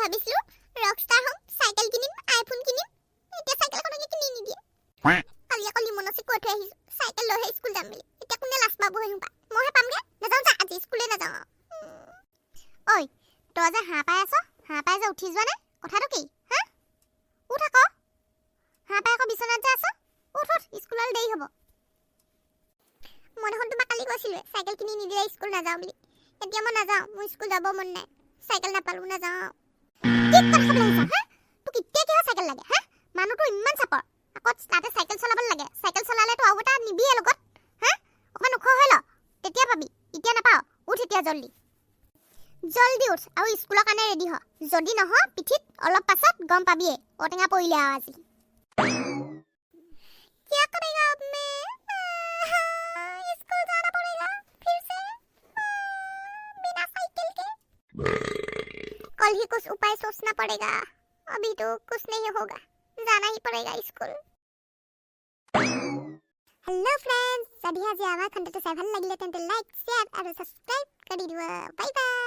ভাবিছিলো ৰকষ্টাৰ হ'ম, চাইকেল কিনিম, আইফোন কিনিম। এতিয়া চাইকেল এখনকে কিনি নিদিয়ে। কালি আকৌ লিমনচি কৈ থৈ আহিছো, চাইকেল লৈহে স্কুল যাম বুলি। এতিয়া কোনে লাজ পাব সেইসোপা? মইহে পামগে। নাযাওঁ যা, আজি স্কুলে নাযাওঁ। ঐ, তই যে সাৰ পাই আছ, সাৰ পাই যে উঠি যোৱা নাই, কথাটো কি হা? উঠ আকৌ। সাৰ পাই আকৌ বিচনাত যে আছ। উঠ, উঠ, স্কুললৈ দেৰি হ'ব। মই দেখোন তোমাক কালি কৈছিলোৱে, চাইকেল কিনি নিদিলে স্কুল নাযাওঁ বুলি। এতিয়া মই নাযাওঁ, মোৰ স্কুল যাব মন নাই। চাইকেল নাপালো, নাযাওঁ। কি কথা ক'বলৈ আহিছা হা? তোক এতিয়া কিহৰ চাইকেল লাগে হা? মানুহটো ইমান চাপৰ, আকৌ তাতে চাইকেল চলাব লাগে। চাইকেল চলালেতো আৰু এটা নিবিয়ে লগত হা? অকণমান ওখ হৈ ল, তেতিয়া পাবি। এতিয়া নাপাৱ। উঠ এতিয়া, জল্দি জল্দি উঠ আৰু স্কুলৰ কাৰণে ৰেডি হ। যদি নহয়, পিঠিত অলপ পাছত গম পাবিয়ে। ঔটেঙা পৰিলে আৰু আজি। क्या करेगा अब मैं? स्कूल जाना पड़ेगा फिर से बिना साइकिल के। कल ही कुछ उपाय सोचना पड़ेगा। अभी तो कुछ नहीं होगा, जाना ही पड़ेगा स्कूल। হেল্ল' ফ্ৰেণ্ডছ, যদি আজি আমাৰ খণ্ডটো চাই ভাল লাগিলে, তেন্তে লাইক, শ্বেয়াৰ আৰু ছাবস্ক্ৰাইব কৰি দিব। Bye bye.